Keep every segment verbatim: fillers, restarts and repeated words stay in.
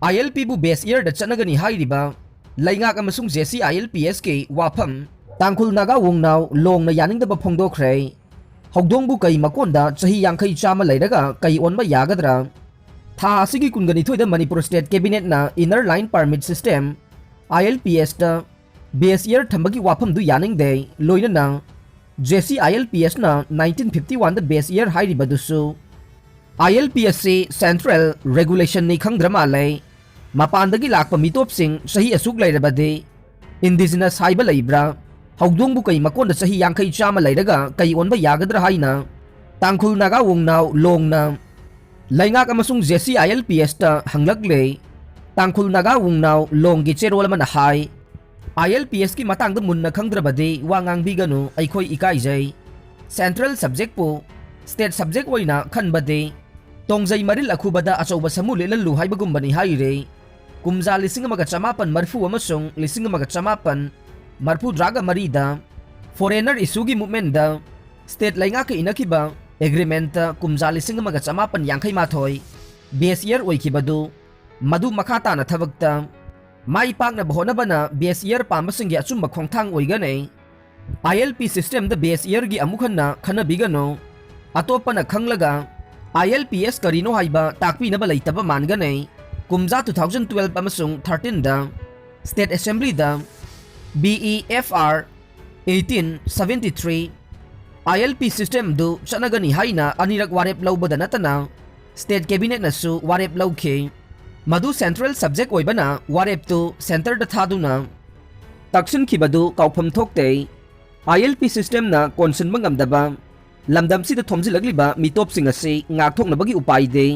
ꯑꯥꯏ L ꯄꯤꯕꯨ ꯕꯦꯁ ꯏꯌꯔꯗ ꯆꯠꯅꯒꯅꯤ ꯍꯥꯏꯔꯤꯕ ꯂꯩꯉꯥꯛ ꯑꯃꯁꯨꯡ ꯖꯦ ꯁꯤ ꯑꯥꯏ ꯑꯦꯜ ꯄꯤ ꯑꯦꯁꯀꯤ ꯋꯥꯐꯝ ꯇꯥꯡꯈꯨꯜ ꯅꯥꯒꯥ ꯋꯨꯡꯅꯥꯎ ꯂꯣꯡꯅ ꯌꯥꯅꯤꯡꯗꯕ ꯐꯣꯡꯗꯣꯛꯈ꯭ꯔꯦ꯫ ꯍꯧꯗꯣꯡꯕꯨ ꯀꯩ ꯃꯀꯣꯟꯗ ꯆꯍꯤ ꯌꯥꯡꯈꯩ ꯆꯥꯝꯃ ꯂꯩꯔꯒ ꯀꯩ ꯑꯣꯟꯕ ꯌꯥꯒꯗ꯭ꯔꯥ? ꯊꯥ ꯑꯁꯤꯒꯤ ꯀꯨꯟꯒꯅꯤꯊꯣꯏꯗ ꯃꯅꯤꯄꯨꯔ ꯁ꯭ꯇꯦꯠ ꯀꯦꯕꯤꯅꯦꯠꯅ inner line permit system, I L P ꯑꯦꯁꯇ ꯕꯦꯁ ꯏꯌꯔ ꯊꯝꯕꯒꯤ ꯋꯥꯐꯝꯗꯨ ꯌꯥꯅꯤꯡꯗꯦ, ꯂꯣꯏꯅꯅ J C I L P ꯑꯦꯁꯅ ꯅꯥꯏꯟꯇꯤꯟ ꯐꯤꯐꯇꯤ ꯋꯥꯟꯗ ꯕꯦꯁ ꯏꯌꯔ ꯍꯥꯏꯔꯤꯕꯗꯨꯁꯨ ꯑꯥꯏ ꯑꯦꯜ ꯄꯤ ꯑꯦꯁꯁꯤ ꯁꯦꯟꯇ꯭ꯔꯦꯜ ꯔꯦꯒꯨꯂꯦꯁꯟꯅꯤ ꯈꯪꯗ꯭ꯔ ꯃꯥꯜꯂꯦ꯫ ꯃꯄꯥꯟꯗꯒꯤ ꯂꯥꯛꯄ ꯃꯤꯇꯣꯞꯁꯤꯡ ꯆꯍꯤ ꯑꯁꯨꯛ ꯂꯩꯔꯕꯗꯤ ꯏꯟꯗꯤꯖꯤꯅꯁ ꯍꯥꯏꯕ ꯂꯩꯕ꯭ꯔꯥ? ꯍꯧꯗꯣꯡꯕꯨ ꯀꯩ ꯃꯀꯣꯟꯗ ꯆꯍꯤ ꯌꯥꯡꯈꯩ ꯆꯥꯝꯃ ꯂꯩꯔꯒ ꯀꯩ ꯑꯣꯟꯕ ꯌꯥꯒꯗ꯭ꯔꯥ ꯍꯥꯏꯅ ꯇꯥꯡꯈꯨꯜ ꯅꯥꯒꯥ ꯋꯨꯡꯅꯥꯎ ꯂꯣꯡꯅ ꯂꯩꯉꯥꯛ ꯑꯃꯁꯨꯡ J C I L P ꯑꯦꯁꯇ ꯍꯪꯂꯛꯂꯦ꯫ ꯇꯥꯡꯈꯨꯜ ꯅꯥꯒꯥ ꯋꯨꯡꯅꯥꯎ ꯂꯣꯡꯒꯤ ꯆꯦꯔꯣꯜ ꯑꯃꯅ ꯍꯥꯏ, ꯑꯥꯏ ꯑꯦꯜ ꯄꯤ ꯑꯦꯁꯀꯤ ꯃꯇꯥꯡꯗ ꯃꯨꯟꯅ ꯈꯪꯗ꯭ꯔꯕꯗꯤ ꯋꯥ ꯉꯥꯡꯕꯤꯒꯅꯨ, ꯑꯩꯈꯣꯏ ꯏꯀꯥꯏꯖꯩ꯫ ꯁꯦꯟꯇ꯭ꯔꯦꯜ ꯁꯕꯖꯦꯛꯄꯨ ꯁ꯭ꯇꯦꯠ ꯁꯕꯖꯦꯛ ꯑꯣꯏꯅ ꯈꯟꯕꯗꯤ ꯇꯣꯡꯖꯩ ꯃꯔꯤꯜ ꯑꯈꯨꯕꯗ ꯑꯆꯧꯕ ꯁꯃꯨ ꯂꯤꯠꯍꯜꯂꯨ ꯍꯥꯏꯕꯒꯨꯝꯕꯅꯤ ꯍꯥꯏꯔꯤ꯫ ꯀꯨꯝꯖꯥ ꯂꯤꯁꯤꯡ ꯑꯃꯒ ꯆꯃꯥꯄꯟ ꯃꯔꯤꯐꯨ ꯑꯃꯁꯨꯡ ꯂꯤꯁꯤꯡ ꯑꯃꯒ ꯆꯃꯥꯄꯟ ꯃꯔꯤꯐꯨꯇꯔꯥꯒ ꯃꯔꯤꯗ ꯐꯣꯔꯦꯅꯔ ꯏꯁꯨꯒꯤ ꯃꯨꯞꯃꯦꯟꯗ ꯁ꯭ꯇꯦꯠ ꯂꯩꯉꯥꯛꯀ ꯏꯅꯈꯤꯕ ꯑꯦꯒ꯭ꯔꯤꯃꯦꯟꯇ ꯀꯨꯝꯖꯥ ꯂꯤꯁꯤꯡ ꯑꯃꯒ ꯆꯃꯥꯄꯟ ꯌꯥꯡꯈꯩ ꯃꯥꯊꯣꯏ ꯕꯦꯁ ꯏꯌꯔ ꯑꯣꯏꯈꯤꯕꯗꯨ, ꯃꯗꯨ ꯃꯈꯥ ꯇꯥꯅ ꯊꯕꯛꯇ ꯃꯥꯏ ꯄꯥꯛꯅꯕ ꯍꯣꯠꯅꯕꯅ ꯕꯦꯁ ꯏꯌꯔ ꯄꯥꯝꯕꯁꯤꯡꯒꯤ ꯑꯆꯨꯝꯕ ꯈꯣꯡꯊꯥꯡ ꯑꯣꯏꯒꯅꯤ꯫ ꯑꯥꯏ ꯑꯦꯜ ꯄꯤ ꯁꯤꯁꯇꯦꯝꯗ ꯕꯦꯁ ꯏꯌꯔꯒꯤ ꯑꯃꯨꯛ ꯍꯟꯅ ꯈꯟꯅꯕꯤꯒꯅꯨ꯫ ꯑꯇꯣꯞꯄꯅ ꯈꯪꯂꯒ ꯑꯥꯏ ꯑꯦꯜ ꯄꯤ ꯑꯦꯁ ꯀꯔꯤꯅꯣ ꯍꯥꯏꯕ ꯇꯥꯛꯄꯤꯅꯕ ꯂꯩꯇꯕ ꯃꯥꯟꯒꯅꯤ꯫ ꯀꯨꯝꯖꯥ ꯇꯨ ꯊꯥꯎꯖꯟ ꯇꯨꯋꯦꯜꯐ ꯑꯃꯁꯨꯡ ꯊꯥꯔꯇꯤꯟꯗ ꯁ꯭ꯇꯦꯠ ꯑꯦꯁꯦꯝꯕ꯭ꯂꯤꯗ B E F R eighteen seventy three I L P ꯁꯤꯁꯇꯦꯝꯗꯨ ꯆꯠꯅꯒꯅꯤ ꯍꯥꯏꯅ ꯑꯅꯤꯔꯛ ꯋꯥꯔꯦꯞ ꯂꯧꯕꯗ ꯅꯠꯇꯅ ꯁ꯭ꯇꯦꯠ ꯀꯦꯕꯤꯅꯦꯠꯅꯁꯨ ꯋꯥꯔꯦꯞ ꯂꯧꯈꯤ꯫ ꯃꯗꯨ ꯁꯦꯟꯇ꯭ꯔꯦꯜ ꯁꯕꯖꯦꯛ ꯑꯣꯏꯕꯅ ꯋꯥꯔꯦꯞꯇꯨ ꯁꯦꯟꯇꯔꯗ ꯊꯥꯗꯨꯅ ꯇꯛꯁꯤꯟꯈꯤꯕꯗꯨ ꯀꯥꯎꯐꯝ ꯊꯣꯛꯇꯦ꯫ ꯑꯥꯏ ꯑꯦꯜ ꯄꯤ ꯁꯤꯁꯇꯦꯝꯅ ꯀꯣꯟꯁꯤꯟꯕ ꯉꯝꯗꯕ ꯂꯝꯗꯝꯁꯤꯗ ꯊꯣꯝꯖꯤꯜꯂꯛꯂꯤꯕ ꯃꯤꯇꯣꯞꯁꯤꯡ ꯑꯁꯤ ꯉꯥꯛꯊꯣꯛꯅꯕꯒꯤ ꯎꯄꯥꯏꯗꯤ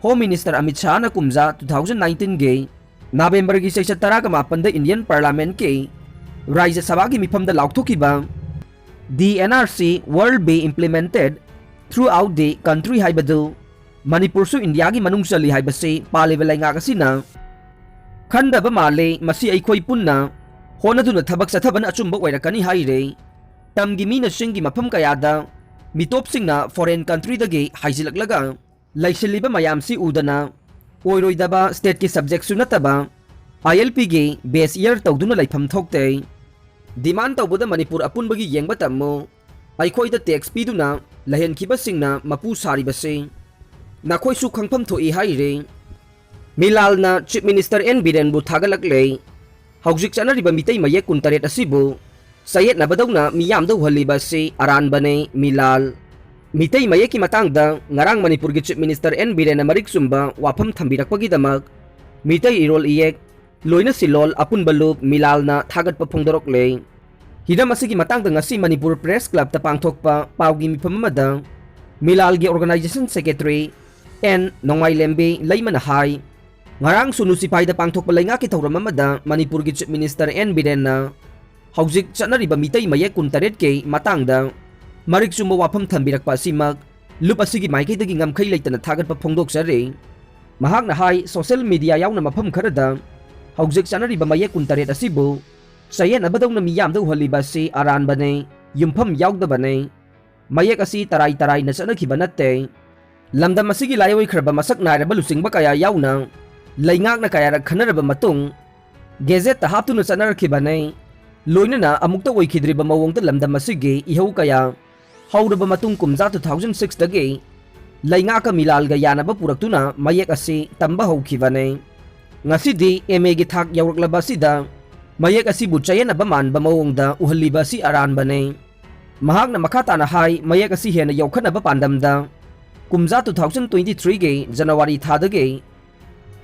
ꯍꯣꯝ ꯃꯤꯅꯤꯁꯇꯔ ꯑꯃꯤꯠ ꯁꯥꯍꯅ ꯀꯨꯝꯖꯥ ꯇꯨ ꯊꯥꯎꯖꯟ ꯅꯥꯏꯟꯇꯤꯟꯒꯤ ꯅꯕꯦꯝꯕꯔꯒꯤ ꯆꯩꯆꯠ ꯇꯔꯥꯒ ꯃꯥꯄꯟꯗ ꯏꯟꯗꯤꯌꯟ ꯄꯥꯔꯂꯥꯃꯦꯟꯠꯀꯤ ꯔꯥꯖ꯭ꯌ ꯁꯚꯥꯒꯤ ꯃꯤꯐꯝꯗ ꯂꯥꯎꯊꯣꯛꯈꯤꯕ "The N R C will be implemented throughout the country" ꯍꯥꯏꯕꯗꯨ ꯃꯅꯤꯄꯨꯔꯁꯨ ꯏꯟꯗꯤꯌꯥꯒꯤ ꯃꯅꯨꯡ ꯆꯜꯂꯤ ꯍꯥꯏꯕꯁꯤ ꯄꯥꯜꯂꯤꯕ ꯂꯩꯉꯥꯛ ꯑꯁꯤꯅ ꯈꯟꯗꯕ ꯃꯥꯜꯂꯤ꯫ ꯃꯁꯤ ꯑꯩꯈꯣꯏ ꯄꯨꯟꯅ ꯍꯣꯠꯅꯗꯨꯅ ꯊꯕꯛ ꯆꯠꯊꯕꯅ ꯑꯆꯨꯝꯕ ꯑꯣꯏꯔꯛꯀꯅꯤ ꯍꯥꯏꯔꯤ꯫ ꯇꯝꯒꯤ ꯃꯤꯅ ꯆꯤꯡꯒꯤ ꯃꯐꯝ ꯀꯌꯥꯗ ꯃꯤꯇꯣꯞꯁꯤꯡꯅ ꯐꯣꯔꯦꯟ ꯀꯟꯇ꯭ꯔꯤꯗꯒꯤ ꯍꯥꯏꯖꯤꯜꯂꯛꯂꯒ ꯂꯩꯁꯤꯜꯂꯤꯕ ꯃꯌꯥꯝꯁꯤ ꯎꯗꯅ ꯑꯣꯏꯔꯣꯏꯗꯕ stateꯀꯤ subjectꯁꯨ ꯅꯠꯇꯕ ILPꯒꯤ base year ꯇꯧꯗꯨꯅ ꯂꯩꯐꯝ ꯊꯣꯛꯇꯦ꯫ Demand ꯇꯧꯕꯗ ꯃꯅꯤꯄꯨꯔ ꯑꯄꯨꯟꯕꯒꯤ ꯌꯦꯡꯕ ꯇꯝꯃꯨ꯫ ꯑꯩꯈꯣꯏꯗ tax ꯄꯤꯗꯨꯅ ꯂꯩꯍꯟꯈꯤꯕꯁꯤꯡꯅ ꯃꯄꯨ ꯁꯥꯔꯤꯕꯁꯤ ꯅꯈꯣꯏꯁꯨ ꯈꯪꯐꯝ ꯊꯣꯛꯏ ꯍꯥꯏꯔꯤ꯫ ꯃꯤꯂꯥꯜꯅ Chief Minister ꯑꯦꯟ ꯕꯤꯔꯦꯟꯕꯨ ꯊꯥꯒꯠꯂꯛꯂꯦ꯫ ꯍꯧꯖꯤꯛ ꯆꯠꯅꯔꯤꯕ ꯃꯤꯇꯩ ꯃꯌꯦꯛ ꯀꯨꯟꯇꯔꯦꯠ ꯑꯁꯤꯕꯨ ꯆꯌꯦꯠꯅꯕꯗꯧꯅ ꯃꯤꯌꯥꯝꯗ ꯎꯍꯜꯂꯤꯕ ꯑꯁꯤ ꯑꯔꯥꯟꯕꯅꯦ, ꯃꯤꯂꯥꯜ꯫ ꯃꯤꯇꯩ ꯃꯌꯦꯛꯀꯤ ꯃꯇꯥꯡꯗ ꯉꯔꯥꯡ ꯃꯅꯤꯄꯨꯔꯒꯤ Chief Minister ꯑꯦꯟ ꯕꯤꯔꯦꯟꯅ ꯃꯔꯤꯛ ꯆꯨꯝꯕ ꯋꯥꯐꯝ ꯊꯝꯕꯤꯔꯛꯄꯒꯤꯗꯃꯛ ꯃꯤꯇꯩ ꯏꯔꯣꯜ ꯏꯌꯦꯛ, ꯂꯣꯏꯅ ꯁꯤꯂꯣꯜ ꯑꯄꯨꯟꯕ ꯂꯨꯞ ꯃꯤꯂꯥꯜꯅ ꯊꯥꯒꯠꯄ ꯐꯣꯡꯗꯣꯔꯛꯂꯦ꯫ ꯍꯤꯔꯝ ꯑꯁꯤꯒꯤ ꯃꯇꯥꯡꯗ ꯉꯁꯤ ꯃꯅꯤꯄꯨꯔ Press Clubꯇ ꯄꯥꯡꯊꯣꯛꯄ ꯄꯥꯎꯒꯤ ꯃꯤꯐꯝ ꯑꯃꯗ ꯃꯤꯂꯥꯜꯒꯤ Organization Secretary ꯑꯦꯟ ꯅꯣꯡꯃꯥꯏꯂꯦꯝꯕꯤ ꯂꯩꯃꯅ ꯍꯥꯏ, ꯉꯔꯥꯡ ꯁꯨꯅꯨ ꯁꯤꯐꯥꯏꯗ ꯄꯥꯡꯊꯣꯛꯄ ꯂꯩꯉꯥꯛꯀꯤ ꯊꯧꯔꯝ ꯑꯃꯗ ꯃꯅꯤꯄꯨꯔꯒꯤ Chief Minister ꯑꯦꯟ ꯕꯤꯔꯦꯟꯅ ꯍꯧꯖꯤꯛ ꯆꯠꯅꯔꯤꯕ ꯃꯤꯇꯩ ꯃꯌꯦꯛ ꯀꯨꯟꯇꯔꯦꯠꯀꯤ ꯃꯇꯥꯡꯗ ꯃꯔꯤꯛ ꯆꯨꯝꯕ ꯋꯥꯐꯝ ꯊꯝꯕꯤꯔꯛꯄ ꯑꯁꯤꯃꯛ ꯂꯨꯞ ꯑꯁꯤꯒꯤ ꯃꯥꯏꯀꯩꯗꯒꯤ ꯉꯝꯈꯩ ꯂꯩꯇꯅ ꯊꯥꯒꯠꯄ ꯐꯣꯡꯗꯣꯛꯆꯔꯤ꯫ ꯃꯍꯥꯛꯅ ꯍꯥꯏ, social media ꯌꯥꯎꯅ ꯃꯐꯝ ꯈꯔꯗ ꯍꯧꯖꯤꯛ ꯆꯠꯅꯔꯤꯕ ꯃꯌꯦꯛ ꯀꯨꯟꯇꯔꯦꯠ ꯑꯁꯤꯕꯨ ꯆꯌꯦꯠꯅꯕꯗꯧꯅ ꯃꯤꯌꯥꯝꯗ ꯎꯍꯜꯂꯤꯕ ꯑꯁꯤ ꯑꯔꯥꯟꯕꯅꯤ, ꯌꯨꯝꯐꯝ ꯌꯥꯎꯗꯕꯅꯤ꯫ ꯃꯌꯦꯛ ꯑꯁꯤ ꯇꯔꯥꯏ ꯇꯔꯥꯏꯅ ꯆꯠꯅꯈꯤꯕ ꯅꯠꯇꯦ꯫ ꯂꯝꯗꯝ ꯑꯁꯤꯒꯤ ꯂꯥꯏꯑꯣꯏꯈ꯭ꯔꯕ ꯃꯁꯛ ꯅꯥꯏꯔꯕ ꯂꯨꯆꯤꯡꯕ ꯀꯌꯥ ꯌꯥꯎꯅ ꯂꯩꯉꯥꯛꯅ ꯀꯌꯥꯔꯛ ꯈꯟꯅꯔꯕ ꯃꯇꯨꯡ Gazetteꯇ ꯍꯥꯞꯇꯨꯅ ꯆꯠꯅꯔꯛꯈꯤꯕꯅꯤ꯫ ꯂꯣꯏꯅꯅ ꯑꯃꯨꯛꯇ ꯑꯣꯏꯈꯤꯗ꯭ꯔꯤꯕ ꯃꯑꯣꯡꯗ ꯂꯝꯗꯝ ꯑꯁꯤꯒꯤ ꯏꯍꯧ ꯀꯌꯥ ꯍꯧꯔꯕ ꯃꯇꯨꯡ ꯀꯨꯝꯖꯥ two thousand sixꯇꯒꯤ ꯂꯩꯉꯥꯛꯀ ꯃꯤꯂꯥꯜꯒ ꯌꯥꯅꯕ ꯄꯨꯔꯛꯇꯨꯅ ꯃꯌꯦꯛ ꯑꯁꯤ ꯇꯝꯕ ꯍꯧꯈꯤꯕꯅꯤ꯫ ꯉꯁꯤꯗꯤ MAꯒꯤ ꯊꯥꯛ ꯌꯧꯔꯛꯂꯕ ꯑꯁꯤꯗ ꯃꯌꯦꯛ ꯑꯁꯤꯕꯨ ꯆꯌꯦꯠꯅꯕ ꯃꯥꯟꯕ ꯃꯑꯣꯡꯗ ꯎꯍꯜꯂꯤꯕ ꯑꯁꯤ ꯑꯔꯥꯟꯕꯅꯤ꯫ ꯃꯍꯥꯛꯅ ꯃꯈꯥ ꯇꯥꯅ ꯍꯥꯏ, ꯃꯌꯦꯛ ꯑꯁꯤ ꯍꯦꯟꯅ ꯌꯣꯛꯈꯠꯅꯕ ꯄꯥꯟꯗꯝꯗ ꯀꯨꯝꯖꯥ two thousand twenty threeꯒꯤ January ꯊꯥꯗꯒꯤ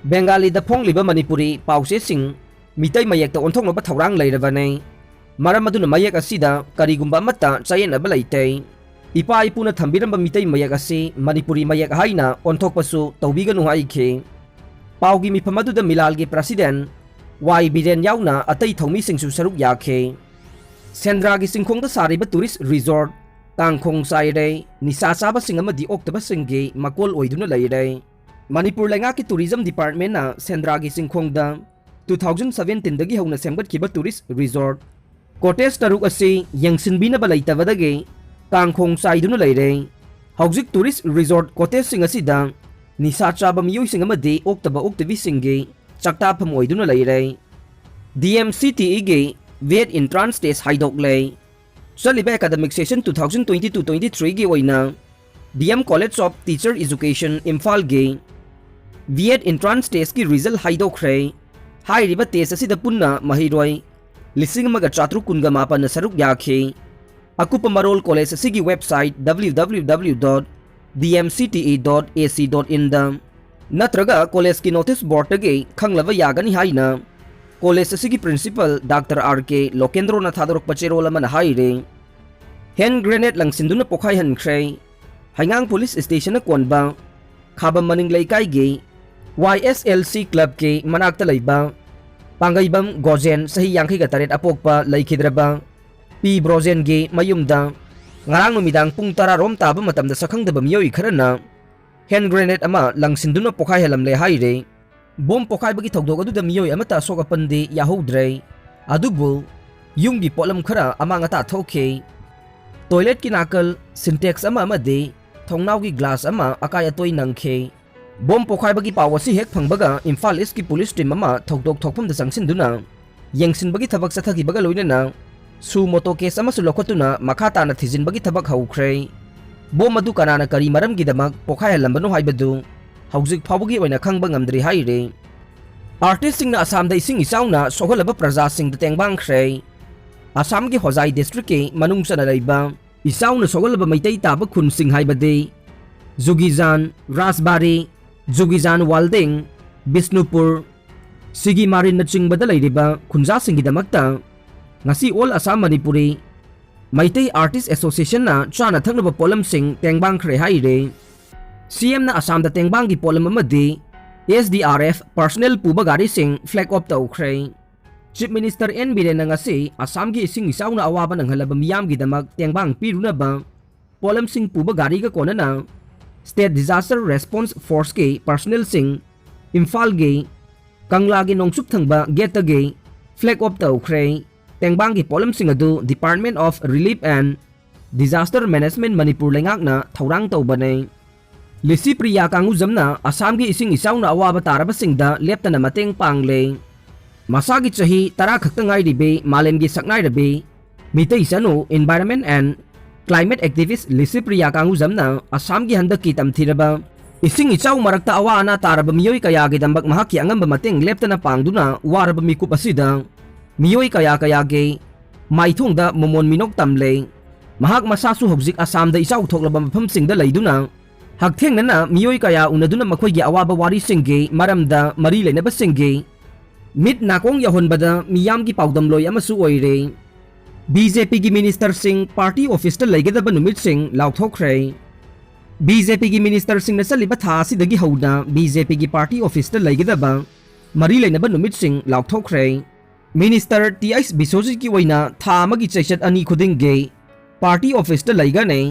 ꯕꯦꯡꯒꯥꯂꯤꯗ ꯐꯣꯡꯂꯤꯕ Manipuri ꯄꯥꯎꯆꯦꯁꯤꯡ Meitei ꯃꯌꯦꯛꯇ ꯑꯣꯟꯊꯣꯛꯅꯕ ꯊꯧꯔꯥꯡ ꯂꯩꯔꯕꯅꯤ꯫ ꯃꯔꯝ ꯑꯗꯨꯅ ꯃꯌꯦꯛ ꯑꯁꯤꯗ ꯀꯔꯤꯒꯨꯝꯕ ꯑꯃꯠꯇ ꯆꯌꯦꯠꯅꯕ ꯂꯩꯇꯦ꯫ ꯏꯄꯥ ꯏꯄꯨꯅ ꯊꯝꯕꯤꯔꯝꯕ ꯃꯤꯇꯩ ꯃꯌꯦꯛ ꯑꯁꯤ ꯃꯅꯤꯄꯨꯔꯤ ꯃꯌꯦꯛ ꯍꯥꯏꯅ ꯑꯣꯟꯊꯣꯛꯄꯁꯨ ꯇꯧꯕꯤꯒꯅꯨ ꯍꯥꯏꯈꯤ꯫ ꯄꯥꯎꯒꯤ ꯃꯤꯐꯝ ꯑꯗꯨꯗ ꯃꯤꯂꯥꯜꯒꯤ President ꯋꯥꯏ ꯕꯤꯔꯦꯟ ꯌꯥꯎꯅ ꯑꯇꯩ ꯊꯧꯃꯤꯁꯤꯡꯁꯨ ꯁꯔꯨꯛ ꯌꯥꯈꯤ꯫ ꯁꯦꯟꯗ꯭ꯔꯥꯒꯤ ꯆꯤꯡꯈꯣꯡꯗ ꯁꯥꯔꯤꯕ tourist resort ꯀꯥꯡꯈꯣꯡ ꯆꯥꯏꯔꯦ, ꯅꯤꯁꯥ ꯆꯥꯕꯁꯤꯡ ꯑꯃꯗꯤ ꯑꯣꯛꯇꯕꯁꯤꯡꯒꯤ ꯃꯀꯣꯜ ꯑꯣꯏꯗꯨꯅ ꯂꯩꯔꯦ꯫ ꯃꯅꯤꯄꯨꯔ ꯂꯩꯉꯥꯛꯀꯤ Tourism Departmentꯅ ꯁꯦꯟꯗ꯭ꯔꯥꯒꯤ ꯆꯤꯡꯈꯣꯡꯗ two thousand seventeenꯗꯒꯤ ꯍꯧꯅ ꯁꯦꯝꯒꯠꯈꯤꯕ tourist resort cottage ꯇꯔꯨꯛ ꯑꯁꯤ ꯌꯦꯡꯁꯤꯟꯕꯤꯅꯕ ꯂꯩꯇꯕꯗꯒꯤ ꯀꯥꯡꯈꯣꯡ ꯆꯥꯏꯗꯨꯅ ꯂꯩꯔꯦ꯫ ꯍꯧꯖꯤꯛ tourist resort cottageꯁꯤꯡ ꯑꯁꯤꯗ ꯅꯤꯁꯥ ꯆꯥꯕ ꯃꯤꯑꯣꯏꯁꯤꯡ ꯑꯃꯗꯤ ꯑꯣꯛꯇꯕ ꯑꯣꯛꯇꯕꯤꯁꯤꯡꯒꯤ ꯆꯥꯛꯇꯥꯐꯝ ꯑꯣꯏꯗꯨꯅ ꯂꯩꯔꯦ꯫ ꯗꯤ ꯑꯦꯝ ꯁꯤ ꯇꯤ ꯏꯒꯤ ꯕꯤ ꯑꯦꯗ entrance test ꯍꯥꯏꯗꯣꯛꯂꯦ꯫ ꯆꯠꯂꯤꯕ academic session two thousand twenty-two twenty-three ꯒꯤ ꯑꯣꯏꯅ D M College of Teacher Education ꯏꯝꯐꯥꯜꯒꯤ ꯕꯤ ꯑꯦꯗ entrance test ꯀꯤ result ꯍꯥꯏꯗꯣꯛꯈ꯭ꯔꯦ꯫ ꯍꯥꯏꯔꯤꯕ test ꯑꯁꯤꯗ ꯄꯨꯟꯅ ꯃꯍꯩꯔꯣꯏ ꯂꯤꯁꯤꯡ ꯑꯃꯒ ꯆꯥꯇ꯭ꯔꯨꯛ ꯀꯨꯟꯒ ꯃꯥꯄꯟꯅ ꯁꯔꯨꯛ ꯌꯥꯈꯤ꯫ ꯑꯀꯨꯞꯄ ꯃꯔꯣꯜ college ꯑꯁꯤꯒꯤ website W W W dot D M C T E dot A C dot in ꯗ ꯅꯠꯇ꯭ꯔꯒ college ꯀꯤ notice board ꯇꯒꯤ ꯈꯪꯂꯕ ꯌꯥꯒꯅꯤ ꯍꯥꯏꯅ college ꯑꯁꯤꯒꯤ principal Doctor R K ꯂꯣꯀꯦꯟꯗ꯭ꯔꯣꯅ ꯊꯥꯗꯣꯔꯛꯄ ꯆꯦꯔꯣꯜ ꯑꯃꯅ ꯍꯥꯏꯔꯤ꯫ Hand grenade ꯂꯪꯁꯤꯟꯗꯨꯅ ꯄꯣꯈꯥꯏꯍꯟꯈ꯭ꯔꯦ꯫ ꯍꯩꯉꯥꯡ police station ꯅ ꯀꯣꯟꯕ ꯈꯥꯕꯝ ꯃꯅꯤꯡ ꯂꯩꯀꯥꯏꯒꯤ Y S L C club ꯀꯤ ꯃꯅꯥꯛꯇ ꯂꯩꯕ ꯄꯥꯡꯒꯩꯕꯝ ꯒꯣꯖꯦꯟ, ꯆꯍꯤ ꯌꯥꯡꯈꯩꯒ ꯇꯔꯦꯠ ꯑꯄꯣꯛꯄ, ꯂꯩꯈꯤꯗ꯭ꯔꯕ ꯄꯤ ꯕ꯭ꯔꯣꯖꯦꯟꯒꯤ ꯃꯌꯨꯝꯗ ꯉꯔꯥꯡ ꯅꯨꯃꯤꯗꯥꯡ ꯄꯨꯡ ꯇꯔꯥ ꯔꯣꯝ ꯇꯥꯕ ꯃꯇꯝꯗ ꯁꯛꯈꯪꯗꯕ ꯃꯤꯑꯣꯏ ꯈꯔꯅ hand grenade ꯑꯃ ꯂꯪꯁꯤꯟꯗꯨꯅ ꯄꯣꯈꯥꯏꯍꯜꯂꯝꯂꯦ ꯍꯥꯏꯔꯦ꯫ Bomb ꯄꯣꯈꯥꯏꯕꯒꯤ ꯊꯧꯗꯣꯛ ꯑꯗꯨꯗ ꯃꯤꯑꯣꯏ ꯑꯃꯠꯇ ꯑꯁꯣꯛ ꯑꯄꯟꯗꯤ ꯌꯥꯍꯧꯗ꯭ꯔꯦ꯫ ꯑꯗꯨꯕꯨ ꯌꯨꯝꯒꯤ ꯄꯣꯠꯂꯝ ꯈꯔ ꯑꯃꯥꯡ ꯑꯇꯥ ꯊꯣꯛꯈꯤ꯫ Toilet ꯀꯤ ꯅꯥꯀꯜ Sintex ꯑꯃ ꯑꯃꯗꯤ ꯊꯣꯡꯅꯥꯎꯒꯤ glass ꯑꯃ ꯑꯀꯥꯏ ꯑꯇꯣꯏ ꯅꯪꯈꯤ꯫ Bomb ꯄꯣꯈꯥꯏꯕꯒꯤ ꯄꯥꯎ ꯑꯁꯤ ꯍꯦꯛ ꯐꯪꯕꯒ ꯏꯝꯐꯥꯜ East ꯀꯤ police team ꯑꯃ ꯊꯧꯗꯣꯛ ꯊꯣꯛꯐꯝꯗ ꯆꯪꯁꯤꯟꯗꯨꯅ ꯌꯦꯡꯁꯤꯟꯕꯒꯤ ꯊꯕꯛ ꯆꯠꯊꯈꯤꯕꯒ ꯂꯣꯏꯅꯅ suo motu case ꯑꯃꯁꯨ ꯂꯧꯈꯠꯇꯨꯅ ꯃꯈꯥ ꯇꯥꯅ ꯊꯤꯖꯤꯟꯕꯒꯤ ꯊꯕꯛ ꯍꯧꯈ꯭ꯔꯦ꯫ Bomb ꯑꯗꯨ ꯀꯅꯥꯅ ꯀꯔꯤ ꯃꯔꯝꯒꯤꯗꯃꯛ ꯄꯣꯈꯥꯏꯍꯜꯂꯝꯕꯅꯣ ꯍꯥꯏꯕꯗꯨ ꯍꯧꯖꯤꯛ ꯐꯥꯎꯕꯒꯤ ꯑꯣꯏꯅ ꯈꯪꯕ ꯉꯝꯗ꯭ꯔꯤ ꯍꯥꯏꯔꯤ꯫ Artist ꯁꯤꯡꯅ ꯑꯁꯥꯝꯗ ꯏꯁꯤꯡ ꯏꯆꯥꯎꯅ ꯁꯣꯛꯍꯜꯂꯕ ꯄ꯭ꯔꯖꯥꯁꯤꯡꯗ ꯇꯦꯡꯕꯥꯡꯈ꯭ꯔꯦ꯫ ꯑꯁꯥꯝꯒꯤ ꯍꯣꯖꯥꯏ district ꯀꯤ ꯃꯅꯨꯡ ꯆꯟꯅ ꯂꯩꯕ ꯏꯆꯥꯎꯅ ꯁꯣꯛꯍꯜꯂꯕ ꯃꯩꯇꯩ ꯇꯥꯕ ꯈꯨꯟꯁꯤꯡ ꯍꯥꯏꯕꯗꯤ ꯖꯨꯒꯤꯖꯥꯟ, ꯔꯥꯖꯕꯥꯔꯤ, ꯖꯨꯒꯤꯖꯥꯟ ꯋꯥꯜꯗꯤꯡ, ꯕꯤꯁꯅꯨꯄꯨꯔ, ꯁꯤꯒꯤꯃꯥꯔꯤꯟꯅꯆꯤꯡꯕꯗ ꯂꯩꯔꯤꯕ ꯈꯨꯟꯖꯥꯁꯤꯡꯒꯤꯗꯃꯛꯇ ꯉꯁꯤ All Assam Manipuri Meitei Artist Association ꯅ ꯆꯥꯅ ꯊꯛꯅꯕ ꯄꯣꯠꯂꯝꯁꯤꯡ ꯇꯦꯡꯕꯥꯡꯈ꯭ꯔꯦ ꯍꯥꯏꯔꯦ꯫ C M ꯅ ꯑꯁꯥꯝꯗ ꯇꯦꯡꯕꯥꯡꯒꯤ ꯄꯣꯠꯂꯝ ꯑꯃꯗꯤ S D R F personnel ꯄꯨꯕ ꯒꯥꯔꯤꯁꯤꯡ flag off ꯇꯧꯈ꯭ꯔꯦ꯫ Chief Minister N ꯕꯤꯔꯦꯟꯅ ꯉꯁꯤ ꯑꯁꯥꯝꯒꯤ ꯏꯁꯤꯡ ꯏꯆꯥꯎꯅ ꯑꯋꯥꯕ ꯅꯪꯍꯜꯂꯕ ꯃꯤꯌꯥꯝꯒꯤꯗꯃꯛ ꯇꯦꯡꯕꯥꯡ ꯄꯤꯔꯨꯅꯕ ꯄꯣꯠꯂꯝꯁꯤꯡ ꯄꯨꯕ ꯒꯥꯔꯤꯒ ꯀꯣꯟꯅꯅ State Disaster Response Force ꯀꯤ personnel ꯁꯤꯡ ꯏꯝꯐꯥꯜꯒꯤ ꯀꯪꯂꯥꯒꯤ ꯅꯣꯡꯆꯨꯞ ꯊꯪꯕ gate ꯇꯒꯤ flag off ꯇꯧꯈ꯭ꯔꯦ꯫ ꯇꯦꯡꯕꯥꯡꯒꯤ ꯄꯣꯠꯂꯝꯁꯤꯡ ꯑꯗꯨ Department of Relief and Disaster Management Manipur ꯂꯩꯉꯥꯛꯅ ꯊꯧꯔꯥꯡ ꯇꯧꯕꯅꯤ꯫ ꯂꯤꯁꯤ ꯄ꯭ꯔꯤꯌꯥ ꯀꯥꯡꯉꯨꯖꯝꯅ ꯑꯁꯥꯝꯒꯤ ꯏꯁꯤꯡ ꯏꯆꯥꯎꯅ ꯑꯋꯥꯕ ꯇꯥꯔꯕꯁꯤꯡꯗ ꯂꯦꯞꯇꯅ ꯃꯇꯦꯡ ꯄꯥꯡꯂꯦ꯫ ꯃꯁꯥꯒꯤ ꯆꯍꯤ ꯇꯔꯥ ꯈꯛꯇ ꯉꯥꯏꯔꯤꯕꯤ ꯃꯥꯂꯦꯝꯒꯤ ꯁꯛꯅꯥꯏꯔꯕꯤ ꯃꯤꯇꯩ ꯆꯅꯨ environment and climate activist ꯂꯤꯁꯤ Priya ꯀꯥꯡꯉꯨꯖꯝꯅ ꯑꯁꯥꯝꯒꯤ ꯍꯟꯗꯛꯀꯤ ꯇꯝꯊꯤꯔꯕ ꯏꯁꯤꯡ ꯏꯆꯥꯎ ꯃꯔꯛꯇ ꯑꯋꯥ ꯑꯅꯥ ꯇꯥꯔꯕ ꯃꯤꯑꯣꯏ ꯀꯌꯥꯒꯤꯗꯃꯛ ꯃꯍꯥꯛꯀꯤ ꯑꯉꯝꯕ ꯃꯇꯦꯡ ꯂꯦꯞꯇꯅ ꯄꯥꯡꯗꯨꯅ ꯋꯥꯔꯕ ꯃꯤꯀꯨꯞ ꯑꯁꯤꯗ ꯃꯤꯑꯣꯏ ꯀꯌꯥ ꯀꯌꯥꯒꯤ ꯃꯥꯏꯊꯣꯡꯗ ꯃꯣꯃꯣꯟ ꯃꯤꯅꯣꯛ ꯇꯝꯂꯦ꯫ ꯃꯍꯥꯛ ꯃꯁꯥꯁꯨ ꯍꯧꯖꯤꯛ ꯑꯁꯥꯝꯗ ꯏꯆꯥꯎ ꯊꯣꯛꯂꯕ ꯃꯐꯝꯁꯤꯡꯗ ꯂꯩꯗꯨꯅ ꯍꯛꯊꯦꯡꯅꯅ ꯃꯤꯑꯣꯏ ꯀꯌꯥ ꯎꯅꯗꯨꯅ ꯃꯈꯣꯏꯒꯤ ꯑꯋꯥꯕ ꯋꯥꯔꯤꯁꯤꯡꯒꯤ ꯃꯔꯝꯗ ꯃꯔꯤ ꯂꯩꯅꯕꯁꯤꯡꯒꯤ ꯃꯤꯠ ꯅꯥꯀꯣꯡ ꯌꯧꯍꯟꯕꯗ ꯃꯤꯌꯥꯝꯒꯤ ꯄꯥꯎꯗꯝꯂꯣꯏ ꯑꯃꯁꯨ ꯑꯣꯏꯔꯦ꯫ ꯕꯤ ꯖꯦ ꯄꯤꯒꯤ ꯃꯤꯅꯤꯁꯇꯔꯁꯤꯡ ꯄꯥꯔꯇꯤ ꯑꯣꯐꯤꯁꯇ ꯂꯩꯒꯗꯕ ꯅꯨꯃꯤꯠꯁꯤꯡ ꯂꯥꯎꯊꯣꯛꯈ꯭ꯔꯦ꯫ ꯕꯤ ꯖꯦ ꯄꯤꯒꯤ ꯃꯤꯅꯤꯁꯇꯔꯁꯤꯡꯅ ꯆꯠꯂꯤꯕ ꯊꯥ ꯑꯁꯤꯗꯒꯤ ꯍꯧꯅ ꯕꯤ ꯖꯦ ꯄꯤꯒꯤ ꯄꯥꯔꯇꯤ ꯑꯣꯐꯤꯁꯇ ꯂꯩꯒꯗꯕ ꯃꯔꯤ ꯂꯩꯅꯕ ꯅꯨꯃꯤꯠꯁꯤꯡ ꯂꯥꯎꯊꯣꯛꯈ꯭ꯔꯦ꯫ ꯃꯤꯅꯤꯁꯇꯔ ꯇꯤ ꯑꯩꯆ ꯕꯤꯁꯣꯖꯤꯠꯀꯤ ꯑꯣꯏꯅ ꯊꯥ ꯑꯃꯒꯤ ꯆꯩꯆꯠ ꯑꯅꯤ ꯈꯨꯗꯤꯡꯒꯤ ꯄꯥꯔꯇꯤ ꯑꯣꯐꯤꯁꯇ ꯂꯩꯒꯅꯤ꯫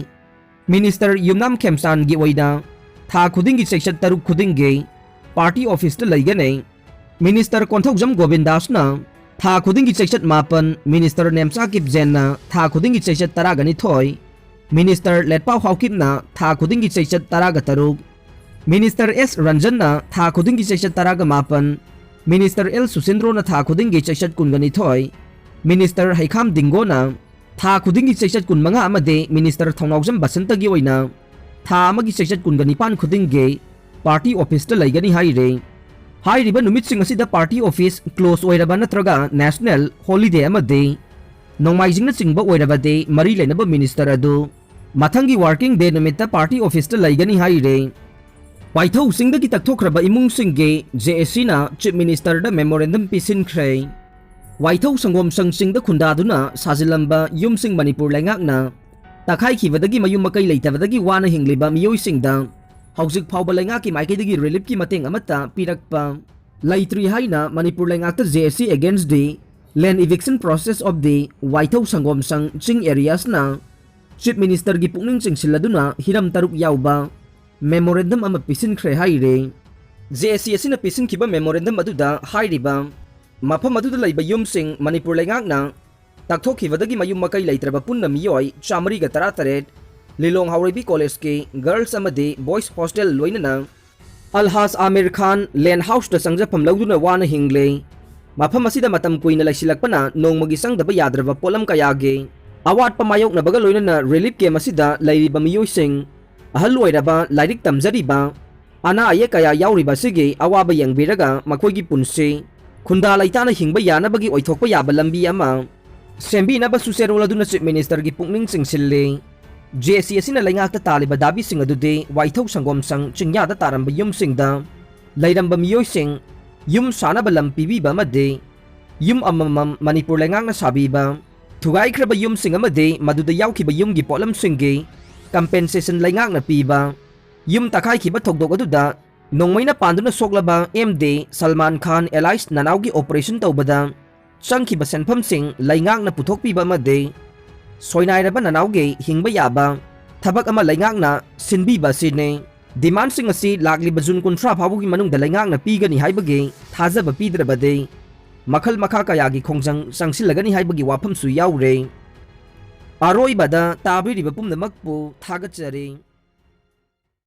ꯃꯤꯅꯤꯁꯇꯔ ꯌꯨꯝꯅꯥꯝ ꯈꯦꯝꯆꯥꯟꯒꯤ ꯑꯣꯏꯅ ꯊꯥ ꯈꯨꯗꯤꯡꯒꯤ ꯆꯩꯆꯠ ꯇꯔꯨꯛ ꯈꯨꯗꯤꯡꯒꯤ ꯄꯥꯔꯇꯤ ꯑꯣꯐꯤꯁꯇ ꯂꯩꯒꯅꯤ꯫ ꯃꯤꯅꯤꯁꯇꯔ ꯀꯣꯟꯊꯧꯖꯝ ꯒꯣꯕꯤꯟꯗꯥꯁꯅ ꯊꯥ ꯈꯨꯗꯤꯡꯒꯤ ꯆꯩꯆꯠ ꯃꯥꯄꯟ, ꯃꯤꯅꯤꯁꯇꯔ ꯅꯦꯝꯆꯥ ꯀꯤꯞꯖꯦꯟꯅ ꯊꯥ ꯈꯨꯗꯤꯡꯒꯤ ꯆꯩꯆꯠ ꯇꯔꯥꯒ ꯅꯤꯊꯣꯏ, ꯃꯤꯅꯤꯁꯇꯔ ꯂꯦꯠꯄꯥꯎ ꯍꯥꯎꯀꯤꯞꯅ ꯊꯥ ꯈꯨꯗꯤꯡꯒꯤ ꯆꯩꯆꯠ ꯇꯔꯥꯒ ꯇꯔꯨꯛ, ꯃꯤꯅꯤꯁꯇꯔ ꯑꯦꯁ ꯔꯟꯖꯟꯅ ꯊꯥ ꯈꯨꯗꯤꯡꯒꯤ ꯆꯩꯆꯠ ꯇꯔꯥꯒ ꯃꯥꯄꯟ, ꯃꯤꯅꯤꯁꯇꯔ ꯑꯦꯜ ꯁꯨꯁꯤꯟꯗ꯭ꯔꯣꯅ ꯊꯥ ꯈꯨꯗꯤꯡꯒꯤ ꯆꯩꯆꯠ ꯀꯨꯟꯒ ꯅꯤꯊꯣꯏ, ꯃꯤꯅꯤꯁꯇꯔ ꯍꯩꯈꯥꯝ ꯗꯤꯡꯒꯣꯅ ꯊꯥ ꯈꯨꯗꯤꯡꯒꯤ ꯆꯩꯆꯠ ꯀꯨꯟꯃꯉꯥ ꯑꯃꯗꯤ ꯃꯤꯅꯤꯁꯇꯔ ꯊꯧꯅꯥꯎꯖꯝ ꯕꯁꯟꯇꯒꯤ ꯑꯣꯏꯅ ꯊꯥ ꯑꯃꯒꯤ ꯆꯩꯆꯠ ꯀꯨꯟꯒ ꯅꯤꯄꯥꯟ ꯈꯨꯗꯤꯡꯒꯤ ꯄꯥꯔꯇꯤ ꯑꯣꯐꯤꯁꯇ ꯂꯩꯒꯅꯤ ꯍꯥꯏꯔꯤ꯫ ꯍꯥꯏꯔꯤꯕ ꯅꯨꯃꯤꯠꯁꯤꯡ ꯑꯁꯤꯗ ꯄꯥꯔꯇꯤ ꯑꯣꯐꯤꯁ ꯀ꯭ꯂꯣꯖ ꯑꯣꯏꯔꯕ ꯅꯠꯇ꯭ꯔꯒ ꯅꯦꯁꯅꯦꯜ ꯍꯣꯂꯤꯗꯦ ꯑꯃꯗꯤ ꯅꯣꯡꯃꯥꯏꯖꯤꯡꯅꯆꯤꯡꯕ ꯑꯣꯏꯔꯕꯗꯤ ꯃꯔꯤ ꯂꯩꯅꯕ ꯃꯤꯅꯤꯁꯇꯔ ꯑꯗꯨ ꯃꯊꯪꯒꯤ ꯋꯥꯔꯀꯤꯡ ꯗꯦ ꯅꯨꯃꯤꯠꯇ ꯄꯥꯔꯇꯤ ꯑꯣꯐꯤꯁꯇ ꯂꯩꯒꯅꯤ ꯍꯥꯏꯔꯤ꯫ ꯋꯥꯏꯊꯧ ꯆꯤꯡꯗꯒꯤ ꯇꯛꯊꯣꯛꯈ꯭ꯔꯕ ꯏꯃꯨꯡꯁꯤꯡꯒꯤ ꯖꯦ ꯑꯦ ꯁꯤꯅ ꯆꯤꯐ ꯃꯤꯅꯤꯁꯇꯔꯗ ꯃꯦꯃꯣꯔꯦꯟꯗꯝ ꯄꯤꯁꯤꯟꯈ꯭ꯔꯦ꯫ ꯋꯥꯏꯊꯧ ꯁꯪꯒꯣꯝ ꯁꯪ ꯆꯤꯡꯗ ꯈꯨꯟꯗꯥꯗꯨꯅ ꯁꯥꯖꯤꯜꯂꯝꯕ ꯌꯨꯝꯁꯤꯡ ꯃꯅꯤꯄꯨꯔ ꯂꯩꯉꯥꯛꯅ ꯇꯛꯈꯥꯏꯈꯤꯕꯗꯒꯤ ꯃꯌꯨꯝ ꯃꯀꯩ ꯂꯩꯇꯕꯗꯒꯤ ꯋꯥꯅ ꯍꯤꯡꯂꯤꯕ ꯃꯤꯑꯣꯏꯁꯤꯡꯗ ꯍꯧꯖꯤꯛ ꯐꯥꯎꯕ ꯂꯩꯉꯥꯛꯀꯤ ꯃꯥꯏꯀꯩꯗꯒꯤ ꯔꯤꯂꯤꯐꯀꯤ ꯃꯇꯦꯡ ꯑꯃꯠꯇ ꯄꯤꯔꯛꯄ ꯂꯩꯇ꯭ꯔꯤ ꯍꯥꯏꯅ Manipur ꯂꯩꯉꯥꯛꯇ J A C against the land eviction process of the ꯋꯥꯏꯊꯧ ꯁꯪꯒꯣꯝ ꯁꯪ ꯆꯤꯡ areas ꯅ ꯆꯤꯐ ꯃꯤꯅꯤꯁꯇꯔꯒꯤ ꯄꯨꯛꯅꯤꯡ ꯆꯤꯡꯁꯤꯜꯂꯗꯨꯅ ꯍꯤꯔꯝ ꯇꯔꯨꯛ ꯌꯥꯎꯕ ꯃꯦꯃꯣꯔꯦꯟꯗꯝ ꯑꯃ ꯄꯤꯁꯤꯟꯈ꯭ꯔꯦ ꯍꯥꯏꯔꯦ꯫ J A C ꯑꯁꯤꯅ ꯄꯤꯁꯤꯟꯈꯤꯕ ꯃꯦꯃꯣꯔꯦꯟꯗꯝ ꯑꯗꯨꯗ ꯍꯥꯏꯔꯤꯕ ꯃꯐꯝ ꯑꯗꯨꯗ ꯂꯩꯕ ꯌꯨꯝꯁꯤꯡ ꯃꯅꯤꯄꯨꯔ ꯂꯩꯉꯥꯛꯅ ꯇꯛꯊꯣꯛꯈꯤꯕꯗꯒꯤ ꯃꯌꯨꯝ ꯃꯀꯩ ꯂꯩꯇ꯭ꯔꯕ ꯄꯨꯟꯅ ꯃꯤꯑꯣꯏ ꯆꯥꯃꯔꯤꯒ ꯇꯔꯥꯇꯔꯦꯠ, ꯂꯤꯂꯣꯡ ꯍꯥꯎꯔꯩꯕꯤ ꯀꯣꯂꯦꯖꯀꯤ ꯒꯔꯜꯁ ꯑꯃꯗꯤ ꯕꯣꯏꯁ ꯍꯣꯁꯇꯦꯜ ꯂꯣꯏꯅꯅ ꯑꯜꯍꯥꯖ ꯑꯥꯃꯤꯔ ꯈꯥꯟ ꯂꯦꯟ ꯍꯥꯎꯁꯇ ꯆꯪꯖꯐꯝ ꯂꯧꯗꯨꯅ ꯋꯥꯅ ꯍꯤꯡꯂꯦ꯫ ꯃꯐꯝ ꯑꯁꯤꯗ ꯃꯇꯝ ꯀꯨꯏꯅ ꯂꯩꯁꯤꯜꯂꯛꯄꯅ ꯅꯣꯡꯃꯒꯤ ꯆꯪꯗꯕ ꯌꯥꯗ꯭ꯔꯕ ꯄꯣꯠꯂꯝ ꯀꯌꯥꯒꯤ ꯑꯋꯥꯠꯄ ꯃꯥꯌꯣꯛꯅꯕꯒ ꯂꯣꯏꯅꯅ ꯔꯤꯂꯤꯐ ꯀꯦꯝ ꯑꯁꯤꯗ ꯂꯩꯔꯤꯕ ꯃꯤꯑꯣꯏꯁꯤꯡ, ꯑꯍꯜ ꯑꯣꯏꯔꯕ, ꯂꯥꯏꯔꯤꯛ ꯇꯝꯖꯔꯤꯕ, ꯑꯅꯥ ꯑꯌꯦꯛ ꯀꯌꯥ ꯌꯥꯎꯔꯤꯕ ꯑꯁꯤꯒꯤ ꯑꯋꯥꯕ ꯌꯦꯡꯕꯤꯔꯒ ꯃꯈꯣꯏꯒꯤ ꯄꯨꯟꯁꯤ ꯈꯨꯟꯗꯥ ꯂꯩꯇꯥꯅ ꯍꯤꯡꯕ ꯌꯥꯅꯕꯒꯤ ꯑꯣꯏꯊꯣꯛꯄ ꯌꯥꯕ ꯂꯝꯕꯤ ꯑꯃ ꯁꯦꯝꯕꯤꯅꯕꯁꯨ ꯆꯦꯔꯣꯜ ꯑꯗꯨꯅ ꯆꯤꯐ ꯃꯤꯅꯤꯁꯇꯔꯒꯤ ꯄꯨꯛꯅꯤꯡ ꯆꯤꯡꯁꯤꯜꯂꯤ꯫ ꯖꯦ ꯑꯦꯁ ꯁꯤ ꯑꯁꯤꯅ ꯂꯩꯉꯥꯛꯇ ꯇꯥꯜꯂꯤꯕ ꯗꯥꯕꯤꯁꯤꯡ ꯑꯗꯨꯗꯤ ꯋꯥꯏꯊꯧ ꯁꯪꯒꯣꯝ ꯁꯪ ꯆꯤꯡꯌꯥꯗ ꯇꯥꯔꯝꯕ ꯌꯨꯝꯁꯤꯡꯗ ꯂꯩꯔꯝꯕ ꯃꯤꯑꯣꯏꯁꯤꯡ ꯌꯨꯝ ꯁꯥꯅꯕ ꯂꯝ ꯄꯤꯕꯤꯕ ꯑꯃꯗꯤ ꯌꯨꯝ ꯑꯃꯃꯝ ꯃꯅꯤꯄꯨꯔ ꯂꯩꯉꯥꯛꯅ ꯁꯥꯕꯤꯕ, ꯊꯨꯒꯥꯏꯈ꯭ꯔꯕ ꯌꯨꯝꯁꯤꯡ ꯑꯃꯗꯤ ꯃꯗꯨꯗ ꯌꯥꯎꯈꯤꯕ ꯌꯨꯝꯒꯤ ꯄꯣꯠꯂꯝꯁꯤꯡꯒꯤ ꯀꯝꯄꯦꯟꯁꯦꯁꯟ ꯂꯩꯉꯥꯛꯅ ꯄꯤꯕ, ꯌꯨꯝ ꯇꯛꯈꯥꯏꯈꯤꯕ ꯊꯧꯗꯣꯛ ꯑꯗꯨꯗ ꯅꯣꯡꯃꯩꯅ ꯄꯥꯟꯗꯨꯅ ꯁꯣꯛꯂꯕ M D Salman Khan alias ꯅꯅꯥꯎꯒꯤ operation ꯇꯧꯕꯗ ꯆꯪꯈꯤꯕ ꯁꯦꯟꯐꯝꯁꯤꯡ ꯂꯩꯉꯥꯛꯅ ꯄꯨꯊꯣꯛꯄꯤꯕ ꯑꯃꯗꯤ ꯁꯣꯏꯅꯥꯏꯔꯕ ꯅꯅꯥꯎꯒꯤ ꯍꯤꯡꯕ ꯌꯥꯕ ꯊꯕꯛ ꯑꯃ ꯂꯩꯉꯥꯛꯅ ꯁꯤꯟꯕꯤꯕ ꯑꯁꯤꯅꯤ꯫ ꯗꯤꯃꯥꯟꯁꯤꯡ ꯑꯁꯤ ꯂꯥꯛꯂꯤꯕ ꯖꯨꯟ ꯀꯨꯟꯊ꯭ꯔꯥ ꯐꯥꯎꯕꯒꯤ ꯃꯅꯨꯡꯗ ꯂꯩꯉꯥꯛꯅ ꯄꯤꯒꯅꯤ ꯍꯥꯏꯕꯒꯤ ꯊꯥꯖꯕ ꯄꯤꯗ꯭ꯔꯕꯗꯤ ꯃꯈꯜ ꯃꯈꯥ ꯀꯌꯥꯒꯤ ꯈꯣꯡꯖꯪ ꯆꯪꯁꯤꯜꯂꯒꯅꯤ ꯍꯥꯏꯕꯒꯤ ꯋꯥꯐꯝꯁꯨ ꯌꯥꯎꯔꯦ꯫ ꯑꯔꯣꯏꯕꯗ ꯇꯥꯕꯤꯔꯤꯕ ꯄꯨꯝꯅꯃꯛꯄꯨ ꯊꯥꯒꯠꯆꯔꯤ꯫